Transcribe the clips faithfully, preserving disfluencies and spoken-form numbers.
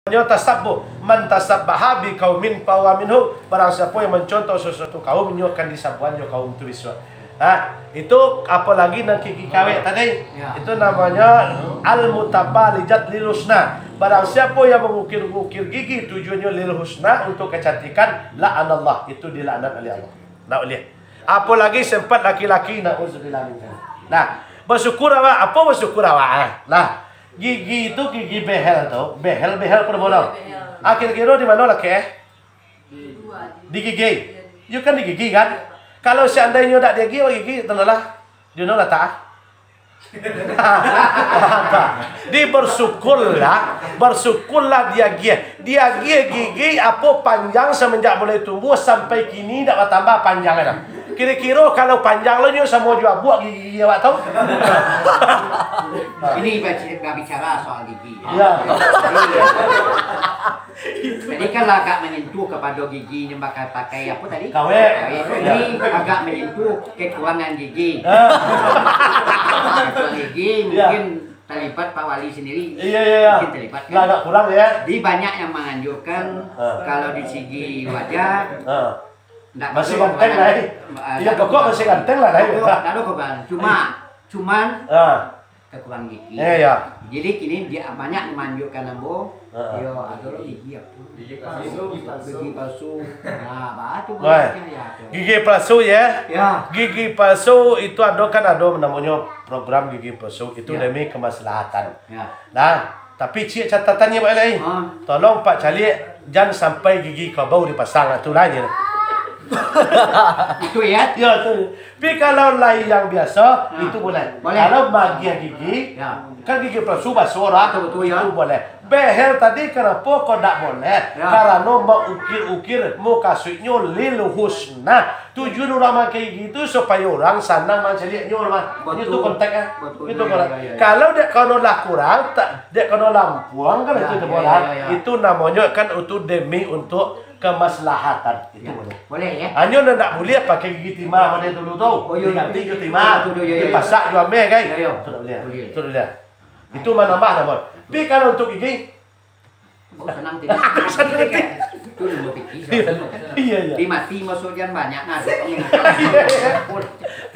Nyo tasabbuh, man tasabbaha bi qaumin fahuwa minhum. Barang siapo yang mancontoh sasuatu kaum, inyo akan disabuhan jo kaum tu bisuak. Ha, itu apolagi nan gigi kawek tadi. Ya. Itu namonyo al-mutabalijat lil husna. Barang siapo yang mangukir-ukir gigi tujuannyo lil husna, untuk kecantikan, la'anallah, itu dilaknat oleh Allah. Ndak buliah. Apolagi sempat laki-laki, na'udzubillah min dzalik. Nah, basyukur awak, apo basyukur awak, ah? Nah, gigi itu gigi behel tu, behel, behel pun bodoh. Akhir kiro di mano lakek, eh? Di gigi. Yo kan di gigi kan? Kalau seandainyo dak di gigi, awak gigi, tanalah. Di mano latak, ah? Di bersyukurlah, bersyukurlah diagiah. Diagiah gigi apo panjang semenjak mulai tumbuh sampai kini dak batambah panjang dah. Kiro-kiro kalau panjang lo nyo samo jo abuak gigi-gigi awak tu. Ini baci-, babicara soal gigi. Ya. Tadi kan lah agak menyentuh kepada gigi yang pakai, pakai apa tadi? Kawek. Kawek. Ya. Ini agak menyentuh kekurangan gigi. Ah. Kekurangan gigi. Ya. Mungkin terlibat Pak Wali sendiri. Iya, iya, iya. Mungkin terlibat, kan? Lah agak kurang, ya. Jadi banyak yang menganjurkan, ah, kalau di segi wajah, ah, ndak masih perlu ganteng lah, eh. Ah, iya, ndak perlu, pokok masih ganteng lah, eh. Pokok ndak ada kekurangan. Cuma, cuman, ah, kekurangan gigi. Eh, ya. Jadi kini dia banyak memanjukkan ambo, ha, yo, ado lo gigi apo? Gigi palsu. Gigi palsu. Nah, batu. Wah. Gigi palsu, ya? Ya. Gigi palsu itu ado kan, ado namonyo program gigi palsu itu, ya, demi kemaslahatan. Ya. Nah, tapi ciek catatannyo, Pak Lai. Ha. Tolong Pak caliak, jan sampai gigi kabau dipasang, tu lah nyo. Itu, ya? Ya, tu. Tapi kalau lai yang biaso, ha, itu boleh. Boleh. Kalau magiah gigi, ya, kan gigi palsu baso lah, betul, betul, ya, itu boleh. Behel tadi, kenapa kok dak boleh? Ya. Karano maukir-ukir, mukasuiknyo lil husna. Tujuan urang makai gigi tu supayo urang sanang mancaliaknyo, mah. Betul. Itu konteksnyo. Betul, itu ya, konteksnyo. Ya, ya, ya. Kalau dek karano lah kurang, tak, dek karano lampuang kan, ya, itu, ya, ya, ya, itu namonyo kan untuk demi untuk kemaslahatan. Itu, ya, boleh. Boleh, ya. Hanyo nan ndak buliah pakai gigi timah model dulu tu. Oh, iya, iya. Diganti jo timah. Betul, iya, iya, iya. Dipasak jo ameh, kan? Iya, iya. Itu ndak buliah. Boleh. Itu ndak buliah. Itu manambah namonyo. Tapi kalau untuk gigi, oh, sanang tu. Sanang tu. Itu ilmu fikih, iya, iya. Di mati maksudnya banyak, nah, ada yang.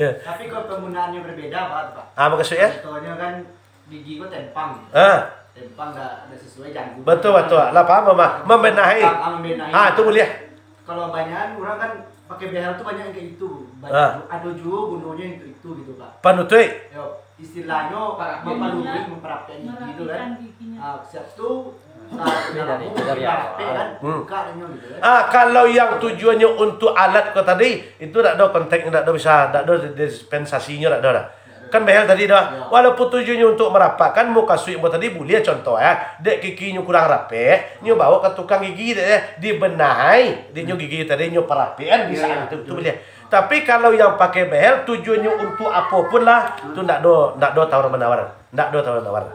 Iya. Tapi kalau penggunaannya berbeda, Pak, Pak. Ah, maksudnya? Contohnya kan, gigi ko tempang. Ah. Tempang dah, dah sesuai jago. Betul, betul. Lah paham, Mama. Membenahi. Ah, membenahi. Ah, itu buliah. Kalau banyakan urang kan pakai behel tu banyak yang kayak itu. Banyak, ah, ado juo gunonyo untuk itu gitu, Pak. Panutuik. Yo, istilahnyo mapalurus, maparapiakan gigi tu kan. Merapikan giginya. Ah, siap tu, ah, beda nih, beda ya. Rapek kan, hmm, buka inyo gitu kan. Ah, kalau yang tujuannyo untuk alat ko tadi, itu dak ado konteksnyo, dak ado bisa, dak ado dispensasinyo, dak ado dah. Kan behel tadi tu. Ya. Walaupun tujuannyo untuk marapakkan mukasuik ambo tadi, buliah contoh, eh. Dek giginyo kurang rapek, nyo bawa ka tukang gigi dek, eh. Dibenahi, dek nyo gigi tadi nyo parapekan, bisa, ya, ya, tu, tu betul. Buliah. Tapi kalau yang pakai behel, tujuannyo untuk apo pun lah, tu ndak do, ndak do tawar-manawar. Ndak do tawar-manawar.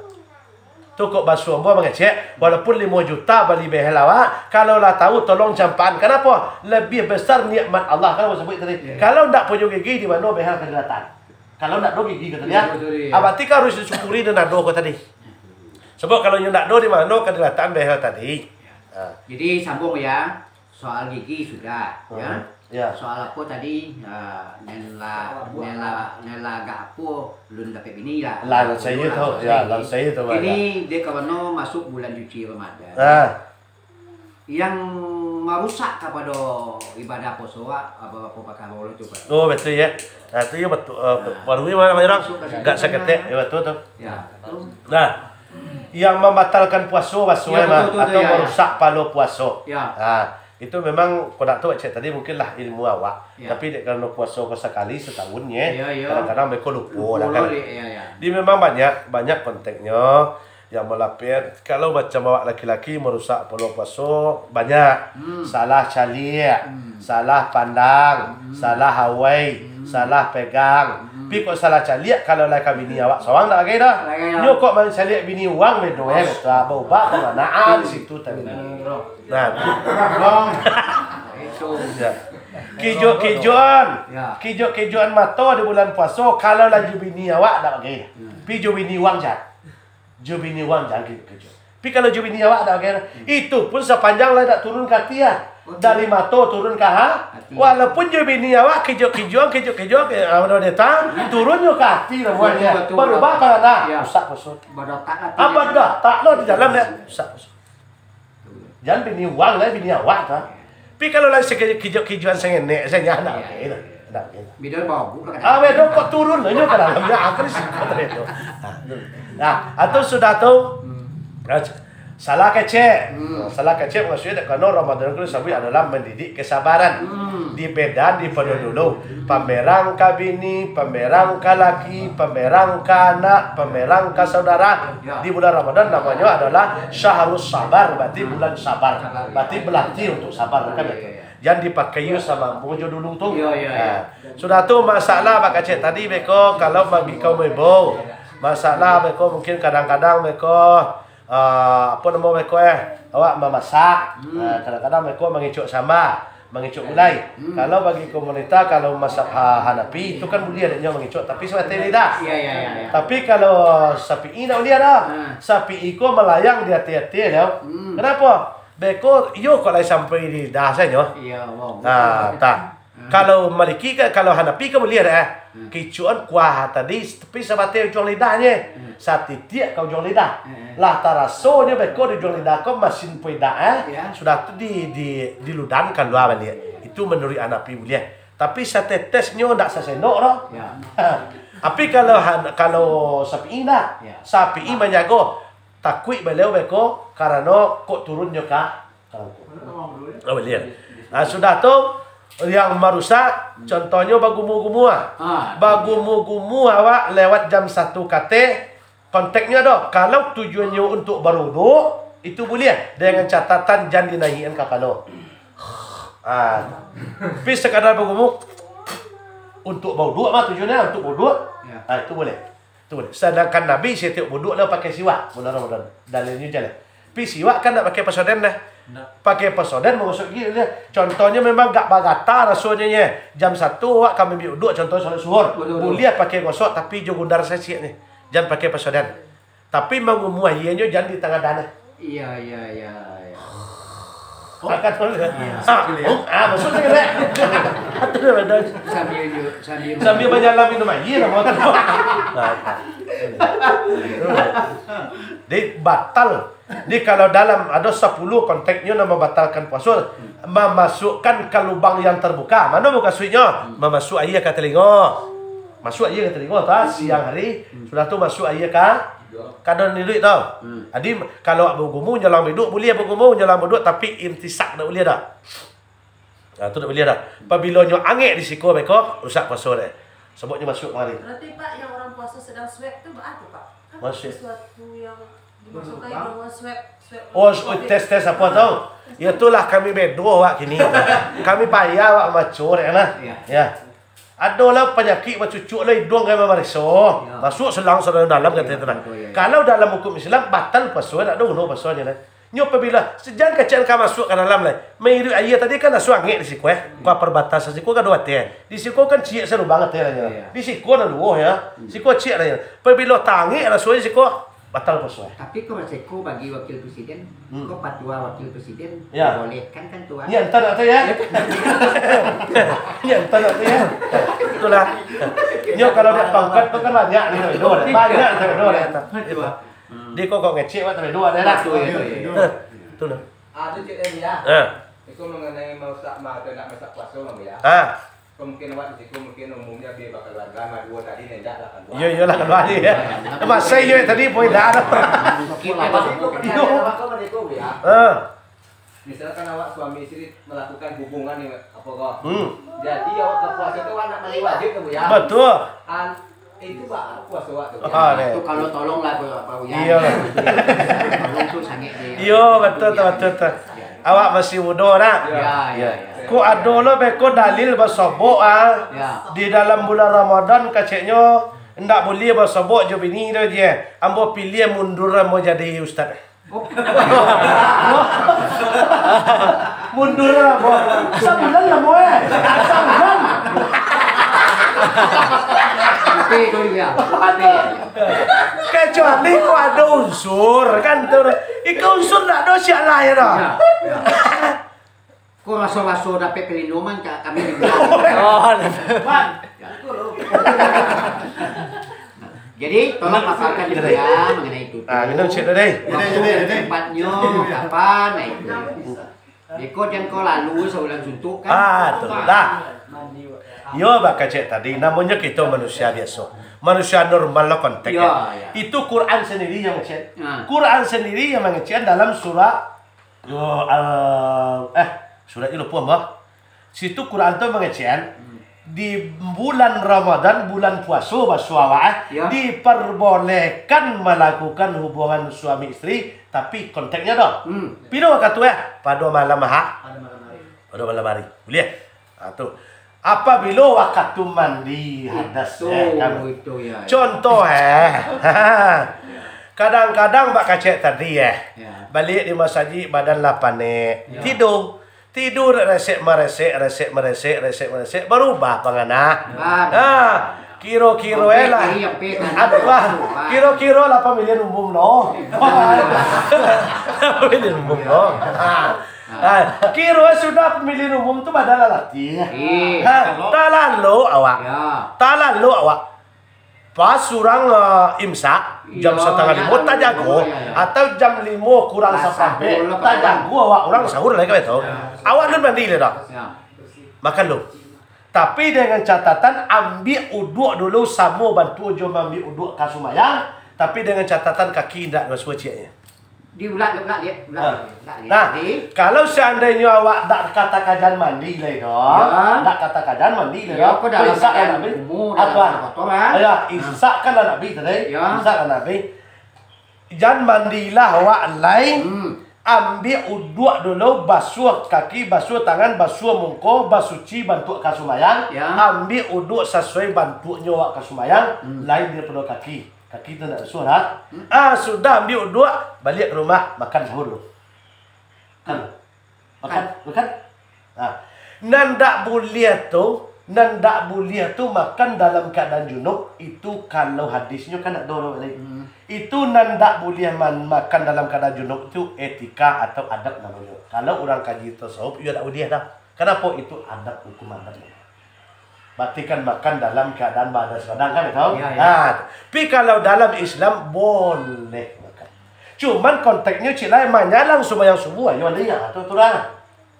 Tu kok basuo ambo mangecek, walaupun limo juta bali behel awak, kalau lah tahu, tolong campakan. Kanapo? Lebih besar nikmat Allah, kan ambo sabuik tadi. Ya. Kalau ndak punyo gigi, di mano behel ka dilatak? Kalau ndak ado gigi, kato dia. Iya, betul, iya. Ah, berarti kan harus disyukuri nan ado ko tadi. Sebab kalau nyo ndak ado, di mano ka dilatakan behel tadi? Ah. Jadi, sambung ya. Soal gigi sudah, hmm, ya. Ya. Soal apo tadi? Ah, nela, nela, nela agak apo, belum dapat bini lah. Lah, lah, saya tahu. Ya, lah, saya tahu. Ini dia karena masuk bulan suci Ramadan. Ah. Yang marusak kapado ibadah puaso, apa, apa pakaro itu, Pak? Oh, betul ya. Nah, itu ya betul. Eh, nah, baru ini malam orang masuk ka situ, enggak seketek, ya, betul tu. Ya, betul. Nah, yang mambatalkan puaso, baso, ya, betul, betul, atau ya, ya, marusak palo puaso. Ya. Nah, itu memang kok dak tahu cek tadi, mungkin lah ilmu awak. Ya. Tapi dek karena puaso ko sakali setahun, ya. Ya, ya. Kadang-kadang mereka lupa, lupa lah, kan. Dek, ya, ya. Jadi memang banyak, banyak konteksnya. Yang malapeh, kalau macam awak laki-laki marusak palo puaso, banyak. Hmm. Salah caliak, hmm, salah pandang, hmm, salah awai, hmm, salah pegang. Hmm. Tapi kok salah caliak, kalau lah ka bini awak sorang dak bagai dah. Bagai dah. Nyo kok mancaliak bini urang bedo, eh, betul. Baubah kamanaan situ tadi. Benar. Nah, tu. Ya. Kijuk-kijukan. Ya. Kijuk-kijukan mato di bulan puaso, kalau lah jo bini awak dak bagai. Hmm. Tapi jo bini urang jan. Jo bini urang jan kijuk-kijuk. Tapi kalau jo bini awak dak oke. Itu pun sapanjang lah dak turun ka ati ah. Dari mato turun ka ha. Walaupun jo bini awak kijok-kijok, kijok-kijok, eh, ado deta, turun jo ka ati lah buahnya. Betul, betul. Barubah apa dah? Ya. Rusak puaso. Badotak ati. Apa dah? Tak lo di dalam dia. Rusak puaso. Jan bini urang lah, bini awak tu. Tapi kalau lah sakijok-kijokan sangenek sajo, ndak oke tu. Ndak oke tu. Bida bau, bukan. Ah, beda kok turun lah nyo ka dalam. Nah, aku risiko tadi tu. Nah, nah, atau sudah tu, nah, salah kecek. Salah kecek maksudnya, karena Ramadan tu disebut adalah mendidik kesabaran. Di Medan, di Pondok Dulu. Pamerang ka bini, pamerang ka laki, pamerang ka anak, pamerang ka saudara. Di bulan Ramadan namanya adalah syahrus sabar, berarti bulan sabar. Berarti berlatih untuk sabar, kan itu. Yang dipakai yo sama jo dulu tu. Sudah tu masalah bak kecek tadi beko, kalau bagi kaum ibu, masalah beko mungkin kadang-kadang beko ah, apo namo beko, eh, awak mamasak. Ah, kadang-kadang beko mangecek samba, mangecek gulai. Kalau bagi komunita, kalau mazhab ha-, Hanafi, itu kan buliah dek nyo mangecek, tapi sabateh lidah. Tapi kalau Syafi'i ndak buliah doh. Syafi'i ko malayang di ateh-ateh doh. Kenapo? Beko iyo kok lai sampai di lidah sajo. Nah, tah. Kalau Maliki kan, kalau Hanafi kan buliah dah, eh. Kicuan kuah tadi, tapi sabateh ujuang lidahnyo. Satitiak ka ujuang lidah. Lah tarasonyo beko di ujuang lidah ko masin pedak, eh. Sudah tu di, di, diludahan kalua baliak. Itu manuruik Hanafi buliah. Tapi satetesnyo ndak sasendok doh. Tapi kalau Han-, kalau Syafi'i ndak. Syafi'i manjago, takuik baliau beko karano kok turunnyo ka Oh, buliah. Ah, sudah tu, yang marusak, contohnyo bagumu-gumu ah. Bagumu-gumu awak lewat jam satu kateh, konteknyo ado. Kalau tujuannyo untuk baruduk, itu buliah, dengan catatan jan dinaiakan kapalo. Ah. Tapi sekadar bagumu, untuk baruduk mah tujuannyo, untuk baruduk, ah, itu buliah. Tu, sadangkan Nabi satiok buduak lah pakai siwak, bulan Ramadan. Dalilnyo jaleh. Pi siwak kan ndak pakai pasoden dah. Pakai pasoden mangusok gigi dah. Contohnyo memang gak bagata rasonyo nye. Jam satu awak ka mambiak uduak, contoh salat suhur. Buliah pakai gosok, tapi jo gundar sasiak ni. Jan pakai pasoden. Tapi mangumua aianyo jan di tangah danah. Iya, iya, iya, iya. Makan dulu. Ah, oh, ah, masuk lagi, Rek. Sambil, sambil, sambil. Sambil banyalam minum aia lah, Bang. Jadi, batal. Jadi, kalau dalam ada sepuluh konteknyo nan mambatalkan puaso, mamasukkan ka lubang yang terbuka. Mano mukasuiknyo? Mamasuk aia ka talingo. Masuk aia ka talingo, ta, siang hari. Sudah tu masuk aia ka Kadon iduik tau. Jadi, kalau awak bagumu, nyo lah baduduak, buliah bagumu, nyo lah baduduak, tapi imsak dak buliah dah. Nah, tu dak buliah dah. Pabilo nyo angek di siko beko, rusak puaso deh. Sabab nyo masuk kamari. Berarti, Pak, yang orang puasa sedang swab tu baa tu, Pak? Kan sesuatu yang dimasukkan hidung, swab, swab. Oh, tes-tes apo tau? Ya, itulah kami bedo awak kini. Kami payah awak maco dek lah. Ya. Ado lah panyakik bacucuk lah iduang ka mamariso. Masuk selang saluang dalam, kato tu nah. Kalau dalam hukum Islam, batal puaso, ndak ado guno puasonyo lah. Nyo pabila, jan kecek ka masuk ka dalam lah. Mairuik aia tadi kan asuah angek di siko, eh. Ka perbatasan siko ka ado ateh. Di siko kan ciek salubang ateh lah nyo. Di siko nan luruih, ya. Siko ciek lah nyo. Pabila taangek rasonyo siko, batal puaso, eh. Tapi ko raseko bagi wakil presiden, ko patua wakil presiden, dibolehkan kan tu, ah? Nyo, entah nak tu, ya. Nyo, entah nak tu, ya. Itulah. Nyo, kalau dak pangkat tu kan banyak ni, tu, banyak tu, tu. Di kok, kok ngecek, Pak, tapi dua dah. Betul, betul, betul. Itulah. Ah, tu cek dia, ya. Itu mengenai masak, ma-, atau nak masak puaso, Bang, ya. Ah. Kemungkinan awak di situ mungkin umumnya bi bakaluarga, ma duo tadi nendak lah kalua. Iyo, iyolah, kalua aja, ya. Masa iyo tadi, boy, dah ada. Mungkin awak, mungkin awak kau mendukung, ya. Ah. Misalkan awak suami istri melakukan hubungan ni, apa kau? Hmm. Jadi awak ka puasa tu awak nak mandi wajib tu, ya. Betul. An-, itu bah puasa awak tu, ya. Ah, deh. Tu kalau tolonglah, Pak Uyan. Iyolah. Tolong tu sangat dia. Iyo, betul tu, betul tu. Awak masih mudo, nak? Ya, ya, ya. Ko ado lo beko dalil basobok, ah. Ya. Di dalam bulan Ramadan, keceknyo, ndak buliah basobok jo bini tu je. Ambo piliah mundur ambo jadi ustaz. Oh. Mundur ambo. Sabulan lah, boy. Sabulan. Eh, tu juga. Kecuali ko ado unsur, kan tu. Iko unsur ndak ado, sialah yo dah. Ya, ya. Ko raso-raso dapek perlindungan ka kami di rumah. Oh, Wan, ya, betul loh. Jadi, tolong paparkan juga mengenai itu. Ah, minum cek dulu, deh. Waktu tempatnyo, kapan, nah itu. Beko jan ko lalu sabulan suntuk kan. Ah, tu lah. Yo, bak kecek tadi, namonyo kito manusia biaso. Manusia normal lah kontek, yo, kan? Yo. Itu Quran sendiri yang mangecek. Nah. Quran sendiri yang mangecek dalam surah, yo, al-, eh, surah ni lupo, bah. Situ Quran tu mangecek, hmm, di bulan Ramadan, bulan puaso, basuo awak, eh, yo, diperbolehkan melakukan hubungan suami isteri, tapi konteknyo doh. Hmm. Piro wakatu, eh? Pado malam Ahad. Pado malam hari. Pado malam hari. Buliah. Ha, tu. Apabilo wakatu mandi hadas, itu, eh, kan? Itu, ya, ya. Contoh, eh. Kadang-kadang bak kecek tadi, eh. Ya. Baliak di masajik, badan lah panek. Ya. Tido. Tido resek maresek, resek maresek, resek maresek, barubah pangana. Nah. Ha, kiro-kiro, eh, lah. Sampai hari sampai tanah. Aduh, ah. Kiro-kiro lah pamilihan umum lo. Pamilihan umum lo. Ha. Ha, kiro sudah pamilihan umum tu badan lah latih. Eh. Ha, talalok awak. Ya. Talalok awak. Pas urang, eh, imsak, jam, iyo, satangah limo, tajago, iyo, iyo, atau jam limo kurang saparampek, tajago awak urang sahur lai ka itu. Iyo. Awak alun mandi lai doh. Iyo. Makan lu. Tapi dengan catatan, ambiak uduak dulu samo bantuak jo maambiak uduak ka sumbayang, tapi dengan catatan kaki indak basuah cieknyo. Diulak, diulak, diulak, diulak, diulak. Nah, kalau seandainyo awak dak ka takajan mandi lai doh, dak ka takajan mandi lai doh, ko dalam keadaan kumuh, dalam kotoran. Yo, imsak kan lah nak abih tadi. Yo. Imsak kan nak abih. Jan mandilah awak lai. Hmm. Ambiak uduak dulu, basuah kaki, basuah tangan, basuah muko, basuci bantuak ka sumbayang. Yo. Ambiak uduak sasuai bantuaknyo awak ka sumbayang, hmm, lain daripado kaki. Kaki tu nak basuah lah. Hmm. Ah, sudah ambiak uduak, baliak ka rumah, makan sahur lu. Kan? Makan, makan. Nah, nan dak buliah tu, nan dak buliah tu makan dalam keadaan junub, itu kalau hadisnyo kan dak ado lai. Hmm. Itu nan dak buliah man-, makan dalam keadaan junub tu etika atau adab namonyo. Kalau urang kaji tasawuf, iyo dak buliah dah. Kanapo? Itu adab, hukum adab. Berarti kan makan dalam keadaan bahadas badan kan, tahu? Ya, ya. Nah, tapi kalau dalam Islam boleh makan. Cuman konteksnyo cik lai manyalang sumbayang subuh, ayo mandi, ha, tu, tu lah.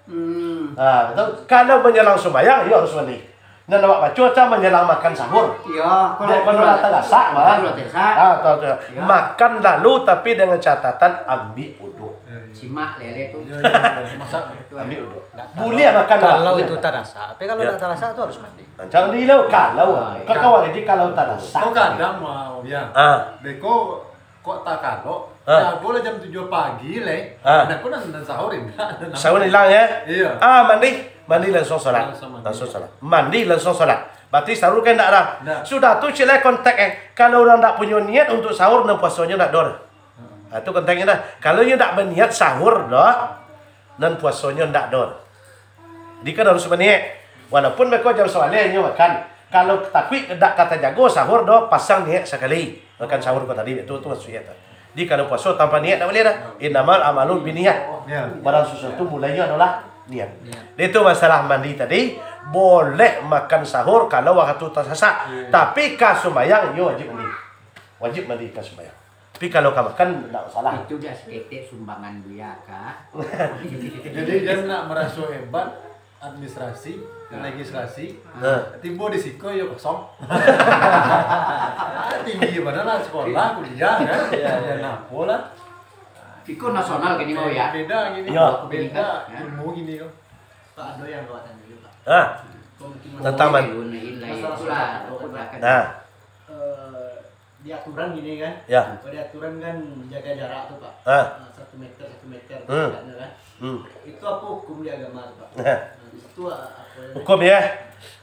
Hmm. Ha, tahu? Kalau manyalang sumbayang, iyo harus mandi. Nan awak baco kan manyalang makan sahur. Iyo, kalau lah talasak mah. Kalau lah talasak. Ha, tahu tu. Iyo. Makan lalu tapi dengan catatan ambiak uduak. Simak lele tu. Iyo, iyo, iyo. Masak. Ambiak uduak. Buliah makan lah. Kalau itu talasak, tapi kalau dak talasak tu harus mandi. Rancak mandi lo, kalau. Ah, iyo. Kau kawan jadi kalau talasak. Kau kadang mau, ya. Ah. Beko kok takalok, jago lah jam tujuah pagi lai. Ah. Nah, kau nan, nan sahur indak. Sahur ilang, ya? Iyo. Ah, mandi. Mandi langsung salat. Langsung mandi. Langsung salat. Mandi langsung salat. Berarti sahur kan indak dah. Indak. Sudah tu, cik lai kontek, eh. Kalau urang ndak punyo niat untuk sahur, nan puasonyo ndak ado. Ha, tu konteknyo dah. Kalau nyo dak baniat sahur doh, nan puasonyo ndak ado. Jadi kan harus baniat. Walaupun beko jam sabaleh nyo makan. Kalau takuik dak ka tajago sahur doh, pasang niat sakali. Makan sahur ko tadi, tu, tu maksudnyo tu. Jadi kalau puaso tanpa niat dak buliah dah. Innamal a'malu binniyat. Ya. Barang sasuatu mulainyo adolah niat. Niat. Itu masalah mandi tadi, boleh makan sahur kalau wakatu tasasak. Ya. Tapi ka sumbayang, iyo wajib mandi. Wajib mandi ka sumbayang. Tapi kalau ka makan, ndak masalah. Itu dah saketek sumbangan dia, Kak. Jadi, jan nak maraso hebat, administrasi, legislasi, tibo di siko, yo kosong. Tinggi padahal lah, sekolah, kuliah, kan? Iya, iya. Ya, nah, apolah. Iko nasional gini mau, ya? Beda gini, beda ilmu gini, kok. Pak, ado yang kawasan dulu, Pak. Ah. Tentang man-, masalah sunat. Nah. Eh, di aturan gini kan. Ya. Kalau di aturan kan jaga jarak tu, Pak. Ah. Ah, satu meter, satu meter, hmm, jaraknya kan. Hmm. Itu apa hukum di agama tu, Pak? Nah. Nah, di situ apa? Hukum, ya.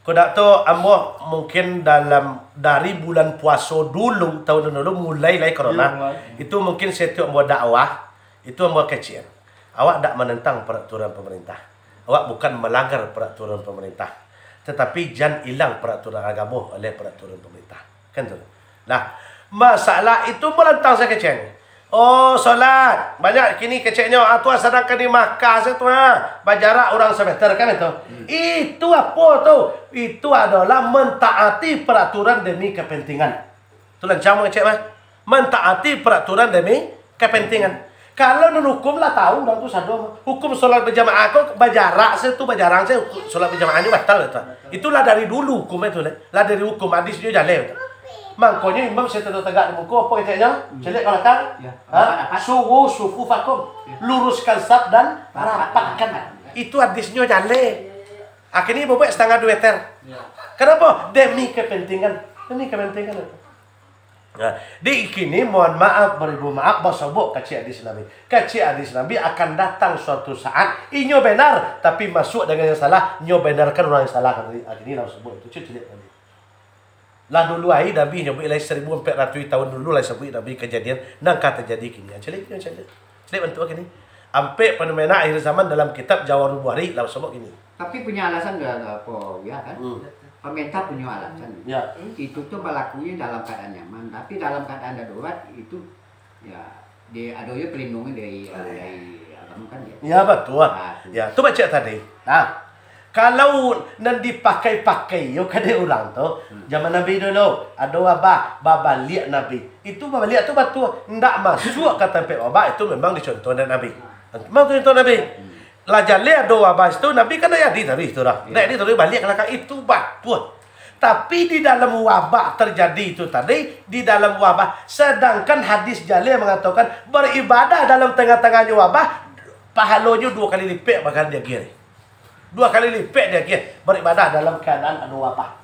Kok dak tu, ambo mungkin dalam, dari bulan puaso dulu, tahun dulu, mulai lai corona. Iya, mulai. Itu mungkin setiap ambo dakwah, itu ambo kecek. Awak dak menentang peraturan pemerintah. Awak bukan melanggar peraturan pemerintah. Tetapi jan ilang peraturan agamo oleh peraturan pemerintah. Kan tu. Nah, masalah itu malantang saketek. Oh, solat. Banyak kini keceknyo. Ah, tu ah, sadangkan di Makkah se tu, ah, bajarak urang sameter, kan itu? Hmm. Itu apo tu? Itu adolah mentaati peraturan demi kepentingan. Tu lancang mangecek mah. Mentaati peraturan demi kepentingan. Kalau nan hukum lah tahu urang tu sado. Hukum solat bajamaah ko bajarak se tu, bajarang se, hukum solat bajamaah nyo batal tu. Itulah dari dulu hukum itu, lah. Lah dari hukum hadis nyo jaleh tu. Mangkonyo imam se tadok tagak di muko, apo keceknyo? Caliak ka balakang. Ya. Ha? Rapat, rapat. Suwu sufufakum. Ya. Luruskan saf dan rapatkan. Rapatkan. Itu hadisnyo jaleh. Akhirnyo babuek satangah duo meter. Ya. Kenapa? Demi kepentingan. Demi kepentingan itu. Nah, di kini, mohon maaf, baribu maaf, basobok kecek hadis Nabi. Kecek hadis Nabi akan datang suatu saat, inyo benar, tapi masuak dengan yang salah, nyo benarkan urang yang salah, kata, ah, kini lah basobok itu, cek caliak tadi. Lah dulu ai Nabi nyabuik lai, saribu ampek ratuih tahun dulu lai sabuik Nabi kajadian, nan ka tajadi kini. Caliak, caliak. Caliak bantuak kini. Ampek fenomena akhir zaman dalam kitab Jawahirul Bahari, lah basobok kini. Tapi punyo alasan lah, lah apo, ya kan? Hmm. Pamarintah punyo alasan. Ya. Itu tu balakunyo dalam keadaan nyaman, tapi dalam keadaan darurat itu, ya, di, ado jo pelindungan dari, dari agama kan, ya. Ya, batua. Ah, tu. Ya, tu baco tadi. Nah, kalau nan dipakai-pakai yo ka dek urang tu, hmm, zaman Nabi dulu, ado wabah, babaliak Nabi. Itu babaliak tu batua, ndak masuak ka tampek wabah, itu memang dicontoh dek Nabi. Memang tu contoh Nabi. Hmm. Lah jaleh ado wabah situ, Nabi kan ndak jadi taruih tu dah. Iya. Ndak jadi taruih baliak ka lakang, itu batua. Tapi di dalam wabah terjadi itu tadi, di dalam wabah, sedangkan hadis jaleh mangatokan, baribadah dalam tangah-tangahnyo wabah, pahalonyo duo kali lipek bakal diagiah. Duo kali lipek diagiah, baribadah dalam keadaan ado wabah.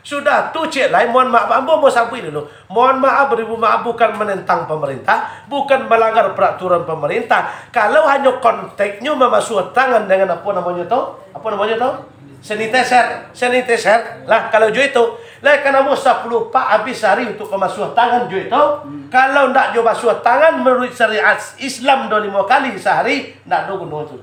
Sudah tu, cek lai, mohon maaf, ambo mau sabuik dulu. Mohon maaf, baribu maaf, bukan menentang pemerintah, bukan melanggar peraturan pemerintah. Kalau hanyo konteksnyo mamasuah tangan dengan apo namonyo tu? Apo namonyo tu? Sanitizer, sanitizer. Lah, kalau jo itu, lah kan ambo sapuluah pak habis sahari untuk pamasuah tangan jo itu. Hmm. Kalau ndak jo basuah tangan menurut syariat Islam do limo kali sahari, ndak ado guno tu.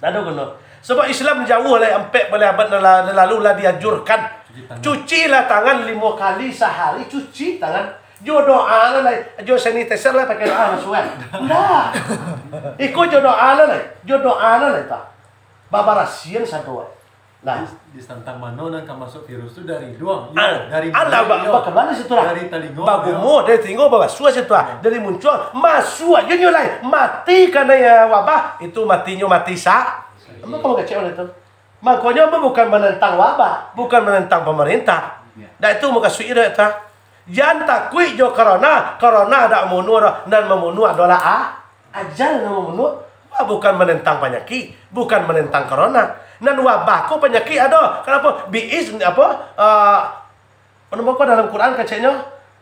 Ndak ado guno. Sebab Islam jauah lai ampek baleh abad nan la-, nan lalu lah dianjurkan. Cuci tangan. Cucilah tangan limo kali sahari, cuci tangan. Jo doa lah lai, jo sanitizer lah pakai doa masuak. Ndak. Iko jo doa lah lai, jo doa lah lai, Pak. Babarasian sado. Nah. Di, di santang mano nan ka masuak virus tu dari luang? Iyo, ah, dari anda mulut, ba-, iyo. Bakaluar dari situ lah. Dari talingo, bagumuah, iyo. Dari talingo, babasuah situ lah. Iyo. Dari muncuang, masuak jo nyo lai. Mati karena ya wabah, itu matinyo mati sa-, Sakit. Ambo kalau kecek oleh tu. Makonyo ambo bukan menentang wabah, bukan menentang pemerintah. Iyo. Ndak itu mukasuik dak tu. Jan takuik jo corona, corona dak mamunuah doh, nan mamunuah adolah a-, ajal nan mamunuah. Wah, bukan menentang panyakik, bukan menentang corona. Nan wabah ko panyakik ado. Kenapa? Biiz-, apa, ah, apa namo ko dalam Quran keceknyo,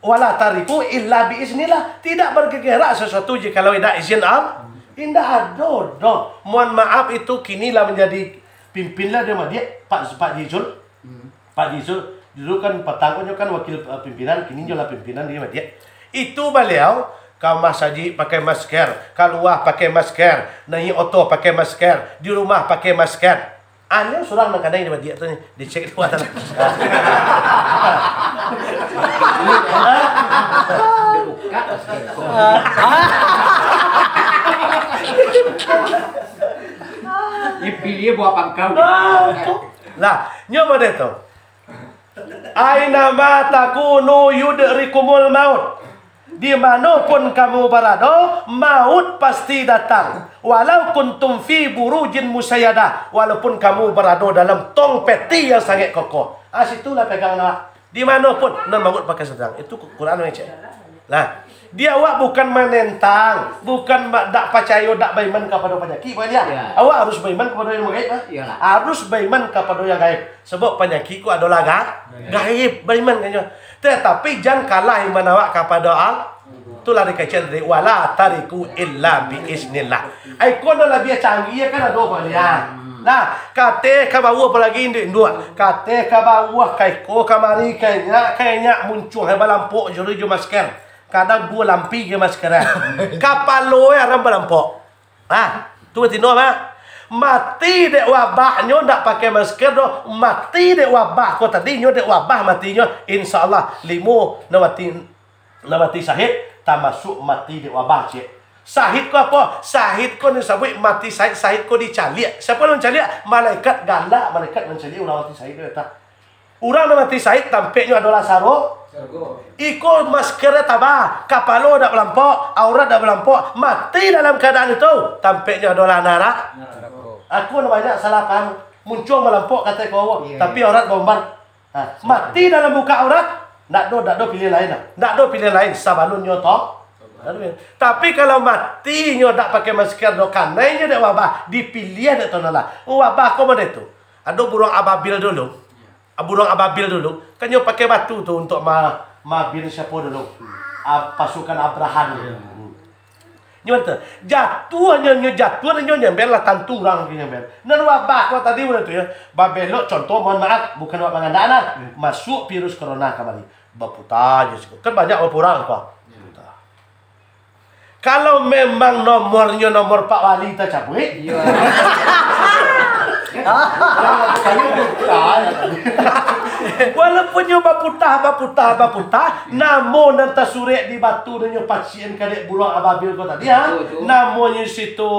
"Wala tariku illa biiznillah." Tidak bergerak sesuatu jikalau indak izin Al-, indak ado doh. Mohon maaf, itu kini lah menjadi pimpin lah dia mah dia, Pak, Pak Jizul. Hmm. Pak Jizul, dulu kan patang ko nyo kan wakil, eh, pimpinan, kini nyo lah pimpinan di Madrid. Itu baliau ka masajik pakai masker, kalua pakai masker, naiak oto pakai masker, di rumah pakai masker. Anyo surang nan kadang di Madrid tu ni, dicek di mata. Dia pilih buah pangkau. Lah, nyo model tu. "Ainama takunu yudrikumul maut." Di mano pun kamu barado, maut pasti datang. "Walau kuntum fi burujin musayyadah." Walaupun kamu barado dalam tong peti yang sangat kokoh. Ah, situlah pegang awak. Di mano pun, nan maut bakal datang. Itu Quran yang cek. Nah, di awak bukan menentang, bukan ma-, dak pacayo, dak baiman kapado panyakik, bukan dia? Ya. Awak harus baiman kapado yang gaib, ah. Iyalah. Harus baiman kapado yang gaib. Sebab panyakik ko adolah ga-, gaib, baiman ka nyo. Tetapi jan kalah iman awak kapado Al-, itulah dikecek dari, "Wala tariku illa bi iznillah." Ai ko nan labiah canggih kan ado paliang. Nah, kateh ka bawah apalagi induak-induak. Kateh ka bawah, ka iko, kamari, ka inyak, ka inyak, muncuang hai balampok juri jo masker. Kadang duo lampi jo masker. Kapalo ai aram balampok. Ah, tu batino, Mak. Mati dek wabah nyo ndak pakai masker doh, mati dek wabah ko tadi nyo dek wabah matinyo, insya Allah limo nan mati, nan mati syahid, tamasuak mati dek wabah ciek. Syahid ko apo? Syahid ko nan sabuik mati syahid, syahid ko dicaliak. Siapo nan caliak? Malaikat galak, malaikat mancaliak urang mati syahid tu, ta. Urang nan mati syahid, tampeknyo adolah saro-, Surga. Iko masker taba, kapalo dak balampok, aurat dak balampok, mati dalam kaadaan itu, tampeknyo adolah narak. Neraka. Aku nan banyak salah paham, muncuang balampok kato ko, Iya, tapi iya. aurat baumbar. Ha, mati dalam buka aurat, ndak do, ndak do pilihan lain lah. Ndak do pilihan lain sabalun nyo to. Tapi kalau mati nyo dak pakai masker do, kanai nyo dek wabah, dipiliah dek Tuhan Allah. Wabah ko model tu. Ado buruang ababil dulu. Buruang ababil dulu, kan nyo pakai batu tu untuk ma-, mabin siapo dulu? Ah, pasukan Abraham. Nyo tu, jatuahnyo, nyo jatuah, nyo nyamber lah tantu urang nyo nyamber. Nan wabah ko tadi, udah tu ya, babelok, contoh, mohon maaf, bukan awak mangandak nah, masuk virus corona kamari, baputa je siko. Kan banyak bapurang ko. Kalau memang nomornyo nomor Pak Wali tacabuik, Iyo. Walaupun nyo baputah, baputah, baputah, namo nan tasurek di batu nan nyo pacian kadek buruang ababil ko tadi, ha? Betul, betul. Namonyo situ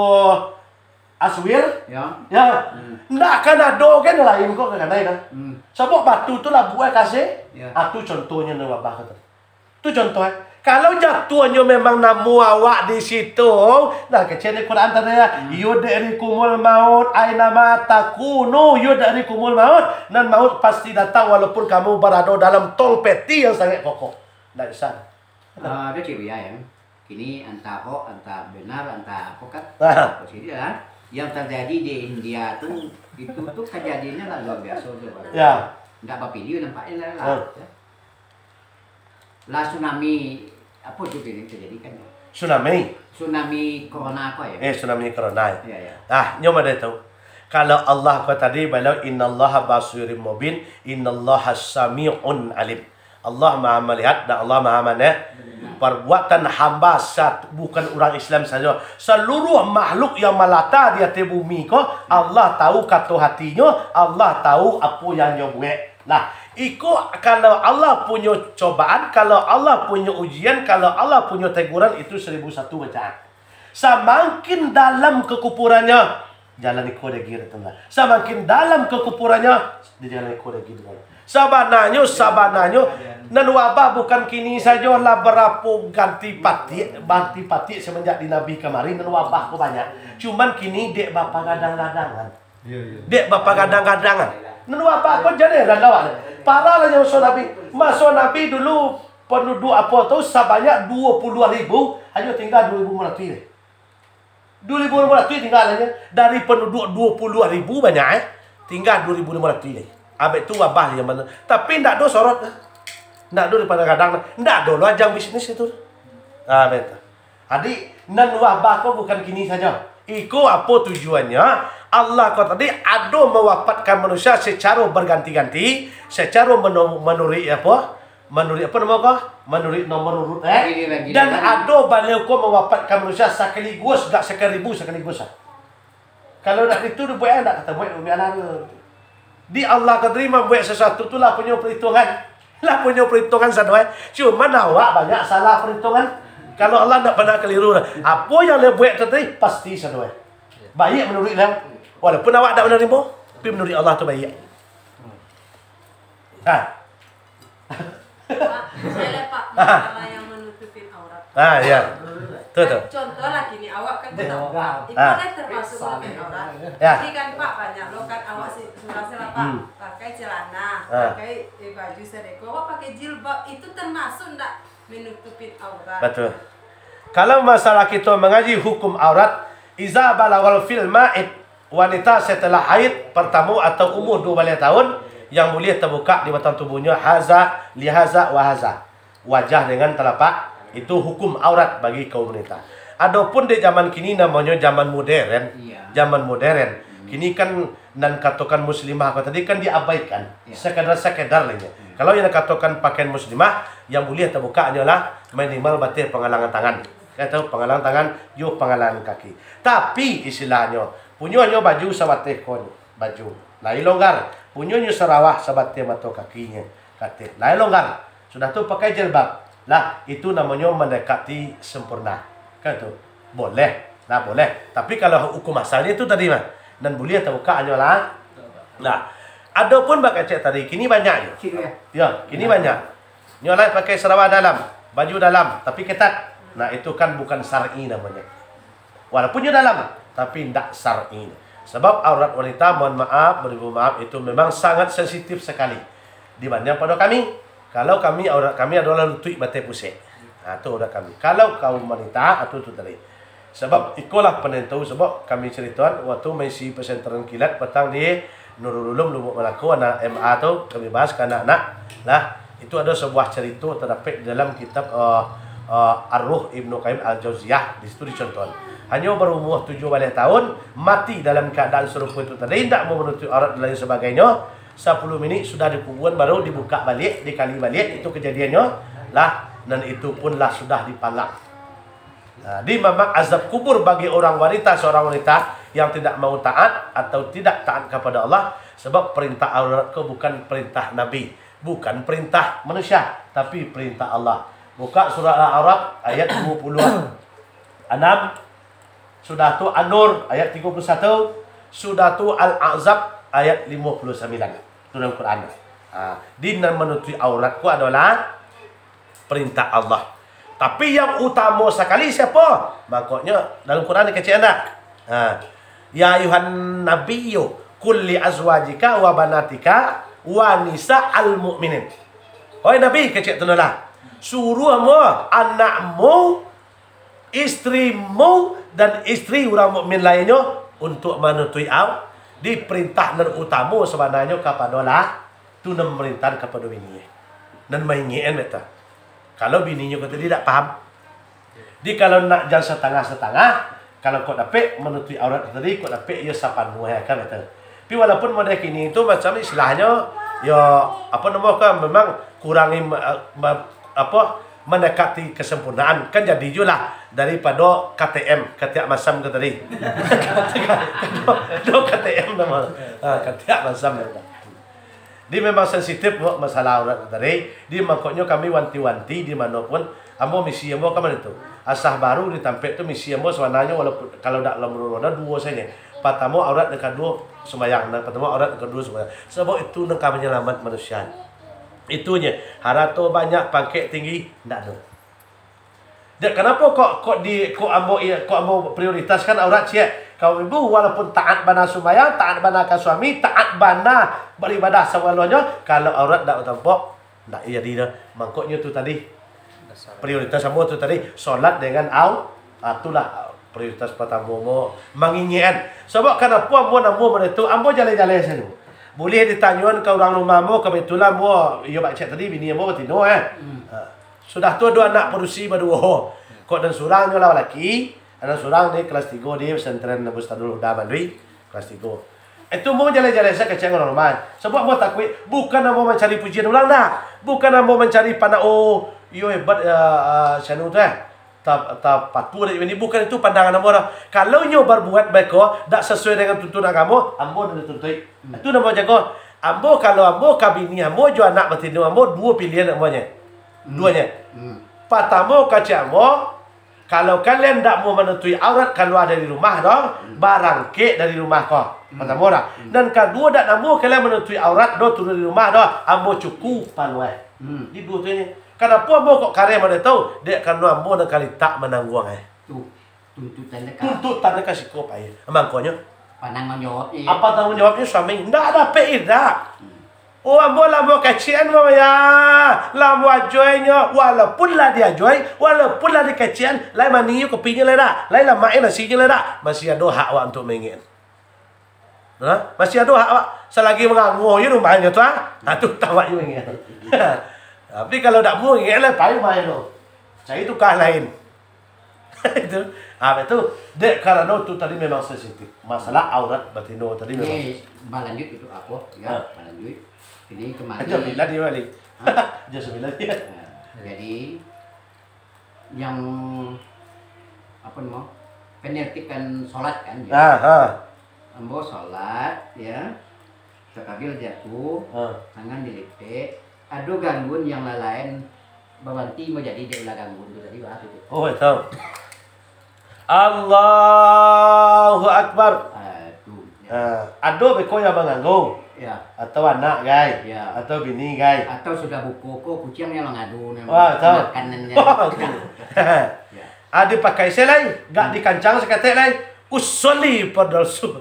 Aswir. Ya. Ya. Hmm. Ndak akan ado kan lain ko ka kanai dah. Hmm. Sabab batu tu lah buah kasih. Ya. Ah, tu contohnyo nan wabah ko tadi. Tu contoh, eh. Kalau jatuahnyo memang namo awak di situ, nah, kecek di Quran tadi ya, Hmm. "Yudrikumul maut ainama takunu, yudrikumul maut." Nan maut pasti datang walaupun kamu barado dalam tong peti yang sangat kokoh. Ndak bisa. Ah, ada cik Buya, ya. Kini antah hok, antah benar, antah apa kan? Ah. Apa sih dia, kan? Yang terjadi di India tu, itu tu kejadiannya lah luar biasa tu, Pak. Ya. Ndak bapilih nampaknya lah, lah, Ah. ya. Lah tsunami, apa tu yang terjadi kan? Tsunami. Tsunami corona apa ya? Eh, tsunami corona. Ya, ya. Ah, nyo mah dah tahu. Kalau Allah ko tadi, beliau, "Innallaha basirim mubin, innallaha sami'un alim." Allah Maha Melihat dan Allah Maha Mande-, Perbuatan hamba sat-, bukan urang Islam sajo. Saluruh makhluk yang malata di ateh bumi ko, Allah tahu kato hatinyo, Allah tahu apo yang nyo buek. Nah, iko kalau Allah punyo cobaan, kalau Allah punyo ujian, kalau Allah punyo teguran, itu saribu satu bacaan. Samakin dalam kakupurannya, jalan iko dek giri tu lah. Samakin dalam kakupurannya, di jalan iko dek giri tu lah. Sabananyo, sabananyo, nan wabah bukan kini sajo lah, barapo ganti patik, ganti patik semenjak di Nabi kamari, nan wabah ko banyak. Cuman kini dek bapagadang-gadangan. Iyo, iyo. Dek bapagadang-gadangan. Nan wabah ko jadi heran awak ni. Parah lah nyo maso Nabi. Maso Nabi dulu penduduk apo tu sabanyak dua puluh ribu, hanyo tingga dua ribu limo ratus. Dua ribu limo ratus tingga lah nyo. Dari penduduk dua puluh ribu banyak, eh. Tingga dua ribu limo ratus lai. Abek tu wabah yang mana. Tapi ndak ado sorot. Ndak ado daripada gadang. Ndak ado lo ajang bisnis itu. Ah, betul. Jadi, nan wabah ko bukan kini sajo. Iko apo tujuannyo? Allah ko tadi ado mawapatkan manusia secaro berganti-ganti, secaro meno-, manuruik apo? Manuruik apo namo ko? Manuruik nomor urut, eh? Giliran, giliran. Dan ado baliau ko mawapatkan manusia sakaligus, gak sakaribu sakaligus, ah. Kalau nak itu dibuek, nak kata buek, biarlah tu. Di Allah ko tadi mambuek sesuatu tu lah punyo perhitungan. Lah punyo perhitungan sadoe. Cuman awak banyak salah perhitungan. Kalau Allah ndak pernah keliru lah. Apo yang dia buek tu tadi, pasti sadoe. Baik menurut dia. Walaupun awak ndak menerima, tapi menurut Allah tu baik. Ha. Pak, saya, Pak, masalah yang menutupin aurat. Ah, ya. Betul, betul. Kan contoh lah kini, awak kan Betul. kenapa? Itu Ah. kan termasuk menutupin aurat. Ya. Jadi kan, Pak, banyak lo kan awak si, surang sila, Pak, Hmm. pakai celana, Ah. pakai, eh, baju sadeko, awak pakai jilbab, itu termasuk ndak menutupin aurat? Betul. Kalau masalah kita mengaji hukum aurat, iza balagal fil ma'id, wanita setelah haid pertama atau umur dua belas tahun, yang boleh terbuka di batang tubuhnya, haza, lihaza, wa haza. Wajah dengan telapak, itu hukum aurat bagi kaum wanita. Adapun di zaman kini, namanya zaman modern. Iya. Zaman modern. Hmm. Kini kan, nan katokan muslimah ko tadi kan diabaikan. Iya. Sekadar-sekadar lah nyo. Hmm. Kalau yang katokan pakaian muslimah, yang boleh terbuka hanyalah minimal bateh panghalangan tangan. Atau panghalangan tangan, yo panghalangan kaki. Tapi, istilahnyo, punyonyo baju sabateh ko, baju, lai longgar. Punyonyo sarawah sabateh mato kakinyo, kateh, lai longgar. Sudah tu pakai jilbab. Lah, itu namonyo mandekati sempurna. Kan tu? Boleh. Lah, boleh. Tapi kalau hukum asalnyo itu tadi mah, nan buliah tabuka hanyo lah. Nah, adopun bak kecek tadi, kini banyak nyo. Cik, ya. Ya, kini banyak. Nyo lai pakai sarawa dalam, baju dalam, tapi ketat. Nah, itu kan bukan syar'i namonyo. Walaupun nyo dalam, tapi ndak syar'i. Sebab aurat wanita, mohon maaf, beribu maaf, itu memang sangat sensitif sekali dibanding pado kami. Kalau kami, aurat kami adalah lutuik bateh pusek. Ha, tu aurat kami. Kalau kaum wanita, ha, tu, tu tadi. Sabab ikolah panentu, sabab kami caritoan waktu maisi pesantren kilat patang di Nurul Ulum, Lubuk Malako, anak M A tu, kami bahas ka anak-anak lah. Itu ado sabuah carito tadapek di dalam kitab, eh, eh, Ar-Ruh Ibnu Qayyim Al-Jauziyah, di situ dicontohkan. Hanyo barumua tujuah baleh tahun, mati dalam kaadaan sarupo itu tadi, indak mau manutuik aurat dan lain sabagainyo. Sapuluah minik sudah dikubuan, baru dibukak baliak, dikali baliak, itu kajadiannyo lah, nan itu pun lah sudah dipanggang. Nah, di memang azab kubur bagi orang wanita, seorang wanita yang tidak mau taat atau tidak taat kepada Allah, sebab perintah aurat ko bukan perintah Nabi, bukan perintah manusia, tapi perintah Allah. Buka surah Al-A'raf ayat dua puluh enam, sudah tu An-Nur ayat tiga puluh satu, sudah tu Al-Ahzab ayat lima puluh sembilan. Tu dalam Quran. Ha, di nan manutuik aurat ko adolah perintah Allah. Tapi yang utamo sakali siapo? Mangkonyo dalam Quran dikecek ndak? Ha. "Ya ayuhan nabiyyu, qul li azwajika wa banatika wa nisa'al mu'minin." Oi Nabi, kecek tu lah. Suruah mo anakmu, istrimu, dan istri urang mukmin lainnyo untuk manutuik au-, di perintah nan utamo sabananyo kapado lah, tu nan pamarintahan kapado bini. Nan maingek-an beta. Kalau bininyo ko tadi dak paham. Di kalau nak jan satangah-satangah, kalau kok dapek manutuik aurat ko tadi, kok dapek iyo sapanuah kan beta. Tapi walaupun model kini tu macam istilahnyo, yo, apo namo ko, memang kurangi ma-, ma-, apo, mandekati kesempurnaan. Kan jadi julah daripado K T M, katiak masam ko tadi. Do K T M namo. Ha, katiak masam. Di memang sensitif buat masalah aurat tadi. Di mangkonyo kami wanti-wanti di mano pun, ambo misi ambo ka mano tu. Asah baru di tampek tu misi ambo sabananyo walaupun kalau dak lamo-lamo dah duo sajo. Patamo aurat, nan kaduo sumbayang, nan patamo aurat, nan kaduo sumbayang. Sabab itu nan ka manyalamat manusia. Itunyo, harato banyak, pangkek tinggi, ndak ado. Dek, kanapo kok, kok di, kok ambo, iya, kok ambo prioritaskan aurat ciek? Kaum ibu, walaupun taat bana sumbayang, taat bana ka suami, taat bana baribadah sabalonyo, kalau aurat dak batampok, ndak jadi doh. Mangkonyo tu tadi, prioritas ambo tu tadi, solat dengan au-, ah, itulah prioritas patamo ambo, mangingek-an. Sabab kanapo ambo namo bana tu, ambo jaleh-jaleh sajo. Buliah ditanyoan ka urang rumah ambo, kabetulan ambo, iyo bak cek tadi, bini ambo batino, eh. Hmm. Ha. Sudah tu ado anak padusi baduo. Kok nan surang nyo lah balaki, nan surang di kelas tigo di pesantren Bustadul Huda Mandui, kelas tigo. Itu ambo jaleh-jaleh sajo kecek urang rumah. Sabab ambo takuik, bukan ambo mancari pujian urang dah. Bukan ambo mancari panah, oh, iyo hebat, eh, eh, si anu tu, eh. Ta-, tapatuah dek bini, bukan itu pandangan ambo dah. Kalau nyo barbuat beko, dak sasuai dengan tuntunan agamo, ambo nan dituntuik. Hmm. Itu nan ambo jago. Ambo, kalau ambo ka bini ambo jo anak batino ambo, duo pilihan ambo nyo. Hmm. Duonyo. Hmm. Patamo kecek ambo, kalau kalian ndak mau manutuik aurat, kalua dari rumah doh, hmm, barangkek dari rumah ko. Hmm. Patamo dah. Hmm. Nan kaduo, dak namuah kalian manutuik aurat doh, turun dari rumah doh, ambo cuku paluah. Hmm. Di duo tu nyo. Kanapo ambo kok kareh model tu? Dek karano ambo nan ka litak manangguang, eh. Tu, tuntutan dek ka. Tuntutan dek ka siko pai. Mangkonyo. Pananggung jawabnyo, ya. Apa tanggung jawabnyo suami? Ndak dapek indak. Hmm. Oh, ambo lah ambo kecian, ambo ya. Lah ambo ajoinyo. Walaupun lah diajoi, walaupun lah dikecian, lai manih kopinyo lai dak. Lai lamak nasinyo lai dak. Masih ado hak awak untuk maingek. Ha? Masih ado hak awak. Salagi mangango je rumahnyo tu, ha? Ha, tu tawak je ingat. Tapi kalau dak mau ingat lah, pai rumahnyo tu. Cari tukang lain. Itu. Ha, itu. Dek, karano tu tadi memang sensitif. Masalah aurat batino tadi memang sensitif. Balanjut itu apo? Ya, ha, balanjut. Ini kemarin. Jam sembilan dia balik. Ha? Jam sembilan dia. Ha, jadi, yang, apo namo, penertiban salat kan, ya. Ah, ah. Ambo salat, ya. Takabir jatuh, ah, tangan dilipek. Ado gangguan yang lain baranti manjadi dek ulah gangguan tu tadi, bah, tu. Oh, tahu. Allahu Akbar. Ah, tu, ya. Ah, ado beko yang manganggo. Ya. Atau anak, gai. Ya. Atau bini, gai. Atau sudah buko ko, kuciang yang mangadu, nah, wah, tahu. Makanan yang, oh, tu. Ya. Ah, dipakai se lai, gak, hmm, dikancang saketek lai. Usolli fardal subuh.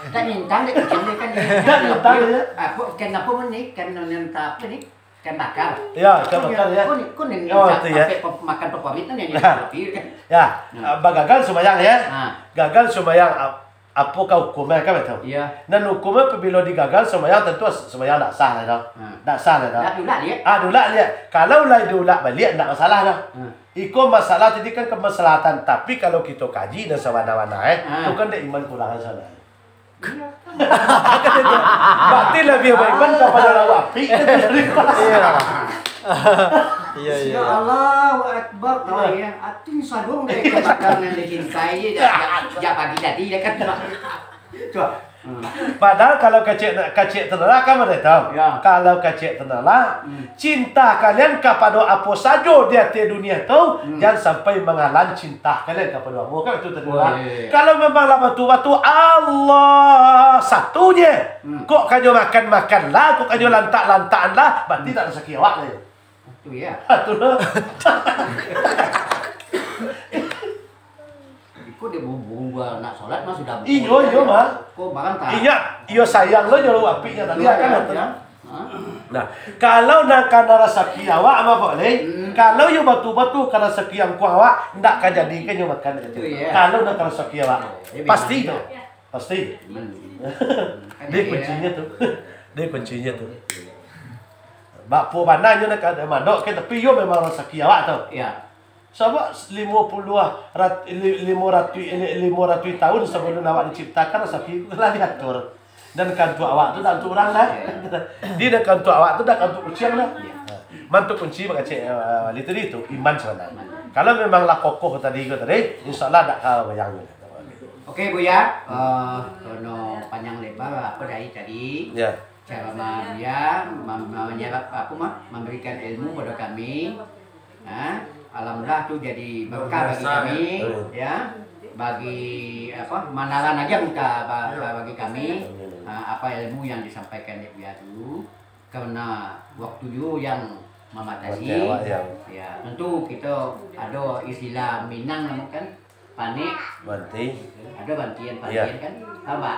Tak nintang dek kuciang dia kan. Tak nintang dia. Apa, ikan apa pun ni? Ikan yang tak apa ni? Ikan bakar. Ya, ikan bakar, ya. Kuning, kuning. Oh, itu, ya. Sampai pe-, makan paparit tu yang, ya, jadi kopi kan. Ya, nah, ah, bagagal sumbayang, ya. Nah. Gagal sumbayang, ap-, apo ka hukumnya kan, betul? Iya. Dan hukumnya apabila digagal sumbayang, tentu as-, sumbayang ndak sah lah, dah. Hmm. Ndak sah lah, dah. Ndak diulak liak. Ah, diulak liak. Kalau lah diulak baliak, ndak masalah, dah. Hmm. Iko masalah tadi kan kemaslahatan, tapi kalau kito kaji dan sabana-bana, eh, ah, tu kan dek iman kurangan sana. Iya. Berarti lebih baik iman kepada lawan api. Iya. Iya, iya. Ya, Allahu Akbar, tahu ya. Atin sadong dari kebakaran yang dicintai, ya, ya, ya, pagi tadi, ya kan. Coba. Hmm. Padahal kalau kecek, kecek tu lah, kan, Mak, tahu? Ya. Kalau kecek tu lah, hmm, cinta kalian kapado apo sajo di ateh dunia tu, hmm, jan sampai manghalang cinta kalian kapado ambo, kan, itu tadi lah. Oh, iya, iya. Kalau memang lah batul-batul Allah satu je, hmm, kok kanyo makan-makan lah, kok kanyo, hmm, lantak-lantakan lah, berarti, hmm, tak rasaki awak lah, ya. Itu ya. Itu lah. Iko dia buru-buru nak solat mah sudah buru. Iyo, iyo, mah. Ko barang tak? Iya, iyo sayang lo jauh apiknya tadi. Iya, kan, iya, betul. Iya. Hah? Nah, kalau nak kana rasaki awak mah, Pak Leh, hmm, kalau yo batu-batu kana rasaki angkuang awak, ndak ka jadi kan yo makan. Itu, iya. Kalau nak kana rasaki awak, iya, pasti memang, tu. Iya. Pasti. Hmm. Kan dia, iya, kuncinya tu. Dia kuncinya tu. Bapo bana nyo nak ka madok ke, tapi yo memang rasaki awak tu. Iya. Sabab limo puluah rat-, li-, limo ratuih, li-, limo ratuih tahun sabalun awak diciptakan, rasaki tu lah diatur. Dan kantuak awak tu dak kantuak urang dah. Iya. Di dan kantuak awak tu dak kantuak kuciang dah. Iya. Mantuk kunci bakacik, eh, wali tadi tu, iman sabananyo. Iman. Kalau memang lah kokoh tadi ko tadi, insya Allah dak ka goyang. Oke, Buya, eh, kono panjang lebar apa dari tadi? Ya. Cara ma-, Buya mem-, menyerap, apa, mah, memberikan ilmu pada kami. Ha? Alhamdulillah tu jadi berkah bagi kami, ya. Bagi, apa, manalan aja muka ba-, ba-, bagi kami. Ha, apa ilmu yang disampaikan dek Buya tu, karena waktu yo yang membatasi. Waktu awak yang, ya, tentu kita ada istilah Minang nama kan, panek. Banting. Ada bantian, iya, panek kan? Tambah.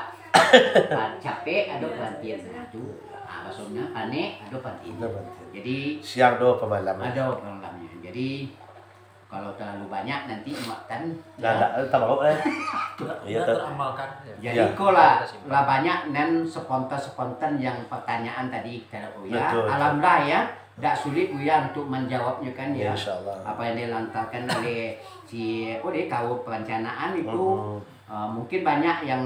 Pa-, capek, ada bantian. Nah, tu. Ah, maksudnya panek, ada bantian. Ada bantian. Jadi, siang ada pemalam. Ada pemalamnya. Jadi, kalau terlalu banyak nanti muatan, nah, ya. Ndak, eh, tabaruk, eh. Iya, tak ter-, teramalkan. Jadi, iya, ko lah, lah banyak nan spontan-spontan yang pertanyaan tadi, kalau, oh ya, betul, betul. Alhamdulillah, ya. Dak sulit Buya untuk menjawabnya kan, ya. Insya Allah. Apa yang dilontarkan oleh si, apa dia, kaum perencanaan itu, mhm, eh, mungkin banyak yang,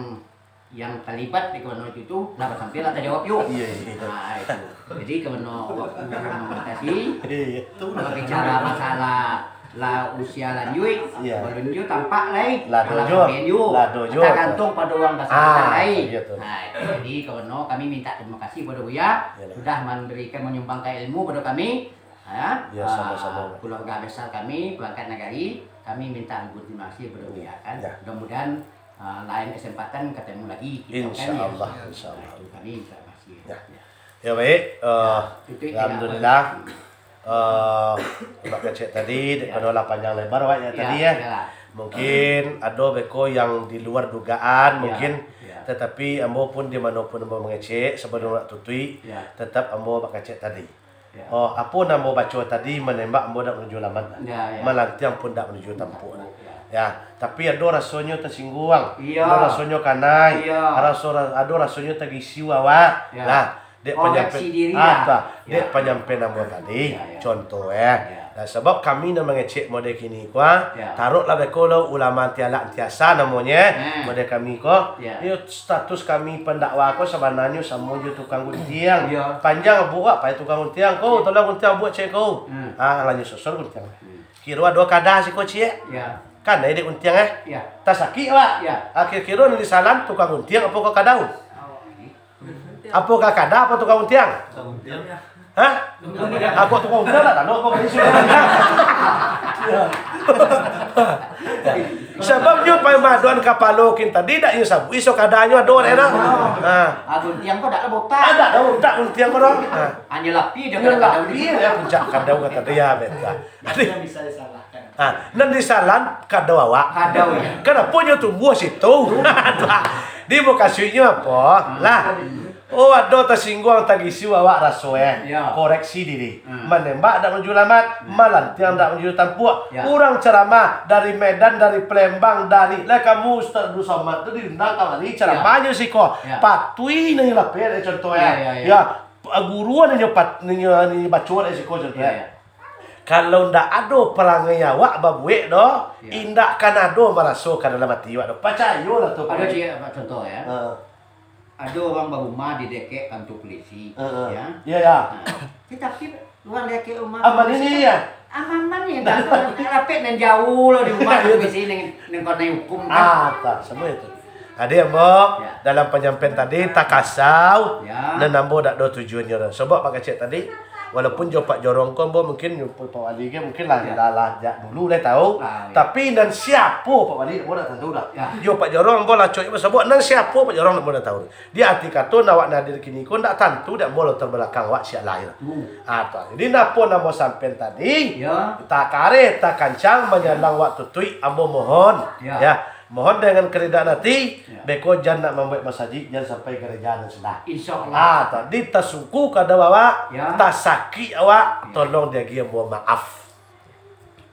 yang terlibat di kono itu, lah sampai lah terjawab yuk. Iya, iya. Nah, itu. Jadi, karena waktu membatasi, iya, iya, kalau bicara masalah lah usia lanjuik, iya, balun juo tampak lai. Lah dojo. Lah dojo. Tagantung pado urang basangkutan lai. Ah, iya tu. Nah, itu. Jadi, karena kami minta terima kasih pado Buya, iyalah, sudah memberikan, menyumbangkan ilmu pado kami. Ha? Ya, ah, sama-sama. Keluarga besar kami, perangkat nagari, kami minta terima kasih pado Buya, kan. Ya. Mudah-mudahan, ah, lain kesempatan ketemu lagi kita, kan, ya. Insya Allah, insya Allah. Nah, itu kami minta terima kasih. Ya. Ya. Ya, baik. Eh, ya, itu, itu alhamdulillah. Eh, bakacik tadi, ya, dek mano lah panjang lebar, Wak, ya, ya, tadi, ya. Iyalah. Mungkin ado beko yang di luar dugaan, ya, mungkin, ya, tetapi ambo pun di mano pun ambo mangecek, sabalun nak tutuik, ya, tetap ambo bakacik tadi. Ya. Oh, apo nan ambo baco tadi, manembak ambo dak manuju alamat. Ya, ya. Malantiang pun dak manuju tampuak. Tampuak, ya. Ya, tapi ado rasonyo tasingguang, iya, ado rasonyo kanai, iya, raso ra-, ado rasonyo tagisiu awak. Ya. Lah, dek, koreksi panyampe-, diri, ah, ya, tu ah, ya, dek panyampaian ambo tadi, ya, ya, contoh, eh. Ya. Nah, sabab kami nan mangecek model kini ko, ah, ya, taruhlah beko lo ulama tialak tiasa namonyo, eh, hmm, model kami ko. Ya. Iyo, status kami pandakwa ko sabananyo samo jo tukang guntiang. Iya. Panjang buek pai tukang guntiang ko, iya, tolong guntiang buek cek ko. Hmm. Ah, lanjut sosor guntiang. Hmm. Kiro ado kada siko ciek. Iya. Kan, eh, dek untiang, eh? Ya. Tasakik, Wak? Ya. Akhir kiro nan disalan tukang untiang apo ka kadau? Apo ka kada apo tukang untiang? Tukang untiang. Hah? Aku tukang untiang tak tahu apo ka isu. Sababnyo pamadoan kapalo kin tadi dak inyo sabuik iso kadanyo ado dek dah. Ha. Ah, guntiang ko dak lah botak. Ada dah botak guntiang ko dah. Ha. Hanya lapih je. Hanya kadang-kadang lapih ni. Ya, puncak kadau kata dia, beta. Adi. Yang bisa disalahkan. Ha, nan disalan kadau awak. Kadau, ya. Kanapo nyo tumbuah situ? Di mukasuiknyo apo? Hmm. Lah. Oh, ado tasingguang, tagisu awak raso, eh. Ya. Koreksi diri. Hmm. Manembak dak manuju lamat, hmm, malantiang dak manuju tampuak. Ya. Urang ceramah dari Medan, dari Palembang, dari, lah kamu Ustaz Abdul Somad tu diundang kamari, ya, ceramahnyo siko. Ya. Patuih nan lapeh, eh, contoh, ya, eh. Ya, ya, ya. Ya. Guru nan nyo pat-, nan nyo, nan nyo baco dek siko, contoh, ya, eh. Ya. Kalau ndak ado parangai awak babuek doh, ya, indak kan ado maraso ka dalam ati awak doh. Pacayolah tu, Pak. Ado ciek, Pak, contoh, ya. Ha. Ado urang barumah di dakek kantua pulisi, ha, ha, ya. Ya, ya. Nah, tatapi urang dakek rumah aman pulisi ini, kan, ya? Aman-aman ni, dah tu rapek nan jauah lo di rumah pulisi, nang, nang kanai hukum, kan? Ah, tak, sama itu. Adi ambo, ya, dalam panyampaian tadi, takasau, ya, nan ambo dak do tujuannyo doh. Sobok Pak Kacek tadi, walaupun jo Pak Jorong ko ambo mungkin, jo Pak Wali ge mungkin lah, ya, lah, lah jak dulu lah tahu. Ah, ya. Tapi nan siapo Pak Wali, ambo dak tantu dah. Ya. Jo Pak Jorong ambo lah cok, sobok nan siapo Pak Jorong ambo dak tahu. Di ati kato, nan awak nan hadir kini ko ndak tantu dek ambo latar balakang awak sialah. Hmm. Ah, tu. Jadi, napo nan ambo sampaian tadi, ya, takareh, takancang, manyalang waktu tuik, ambo mohon, ya, ya, mohon dengan keridaan ati, ya, beko jan nak mambuek masajik, jan sampai gereja nan sudah. Insya Allah. Ah, tadi tasungku kadau awak, ya, tasakik awak, ya, tolong diagiah ambo maaf.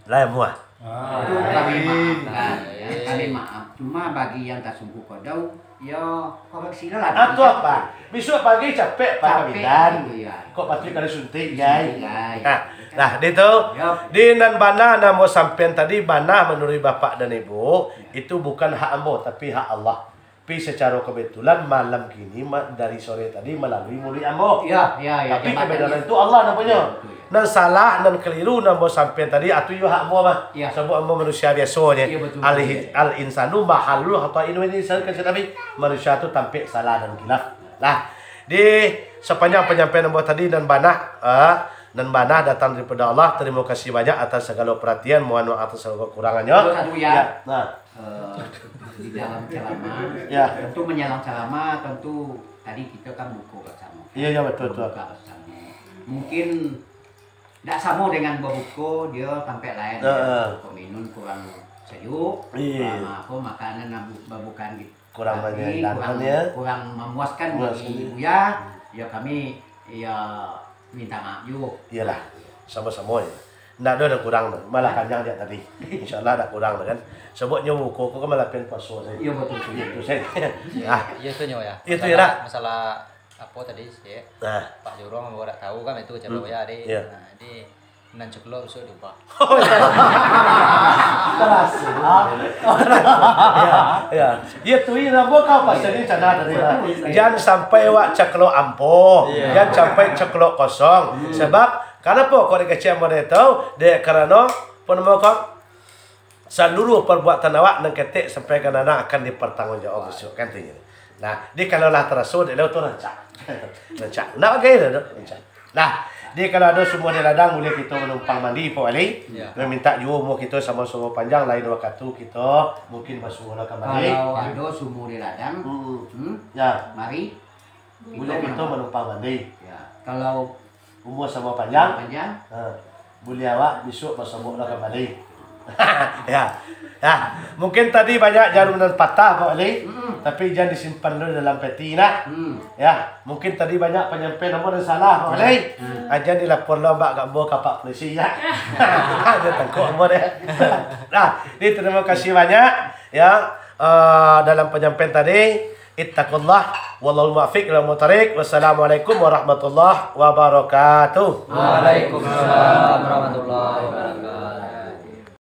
Lah, muah. Ah. Itu kami maafkan, ya. Kami maaf. Cuma bagi yang tasungku kadau, ya, koreksilah lah. Ah, tu apa? Besok pagi capek, Pak, capek, bidan. Itu, ya. Kok patuik kali suntik, Jai? Suntik, Jai. Nah, nah, di tu, ya, di nan bana nan ambo sampaian tadi, bana manuruik Bapak dan Ibu, ya, itu bukan hak ambo, tapi hak Allah. Tapi sacaro kebetulan malam kini ma-, dari sore tadi malalui muluik ambo. Iya, iya, iya. Tapi jambatan kebenaran itu Allah namonyo. Iya, betul, iya. Nan salah, nan keliru, nan ambo sampaian tadi, atu iyo hak ambo mah. Iya. Sabab ambo manusia biaso nyo. Iya, betul, betul, iya. Al-, al-insanu mahallul khata'in wal insan, kan Nabi. Manusia tu tampek salah dan khilaf. Lah, di sapanjang panyampaian ambo tadi nan bana, eh, nan bana datang daripada Allah. Tarimo kasih banyak atas sagalo perhatian, mohon maaf atas sagalo kekurangannyo. Betul, satu, ya. Ya, nah. Eh, di dalam ceramah, ya, tentu menjelang ceramah, tentu tadi kita kan buka bersama, kan? Iya, iya, betul, betul. Buka bersama. Mungkin ndak sama dengan babuka, dia tampek lain, ya. Heeh. Kominun kurang sejuk, iya, kurang apa, makanan nan bu-, babukaan gitu. Kurang menyenangkan, kurang, ya, kurang memuaskan bagi, memuaskan, Buya. Ya, kami, ya, minta maaf juga. Iyalah, sama-sama ya. Ndak ado nan kurang tu. Malah, ya, panjang jak tadi. Insya Allah ndak kurang tu kan. Sabab nyo buko ko kan malah pen puaso sajo. Iya, betul, betul. Itu sajo. Ah. Iya tu nyo ya. Itu ya, masalah, dak? Masalah apo tadi sih? Nah. Pak Jurong ambo dak tahu kan itu cara, hmm, ya, deh. Iya. Nah, di nan ceklok usuk diubah. Terasa. Ya, ya. Ya tu, iya, ambo kau pasal ni cana tadi lah. Betul. Jan sampai wak ceklok ampo. Iya. Jan sampai ceklok kosong. Hmm. Sabab Kanapo kok dikecek model tu? Dek karano, apo namo ko, saluruh perbuatan awak nan ketek sampai ka nan akan dipertanggungjawab bisuak, kan tu nyo. Nah, di kalau lah taraso, dek lo tu rancak. Rancak. Ndak bagai dah tu, rancak. Nah, di kalau ado sumua di ladang, buliah kito manumpang mandi, Pak Wali. Ya. Maminta juo umua kito samo-samo panjang, lain wakatu kito mungkin basuo lah kambali. Kalau ado sumua di ladang, hmm, hmm, ya, mari. Buliah kito manumpang mandi. Ya, kalau umua samo panjang, panjang, ha, buliah awak bisuak basobok lah kambali. Ya. Ya, mungkin tadi banyak jarum nan patah, Pak Wali. Mm-mm. Tapi jan disimpan dulu dalam peti, nah. Mm. Ya, mungkin tadi banyak panyampaian ambo nan salah, Pak Wali. Mm. Ah, jan dilapor lo ambak ka ambo ka Pak Polisi, ya. Jan tangkok ambo deh. Nah, jadi tarimo kasih banyak, ya, eh, dalam panyampaian tadi. Ittaqullah, wallahul muwaffiq ila aqwamit thariq. Wassalamualaikum warahmatullahi wabarakatuh. Waalaikumsalam warahmatullahi wabarakatuh.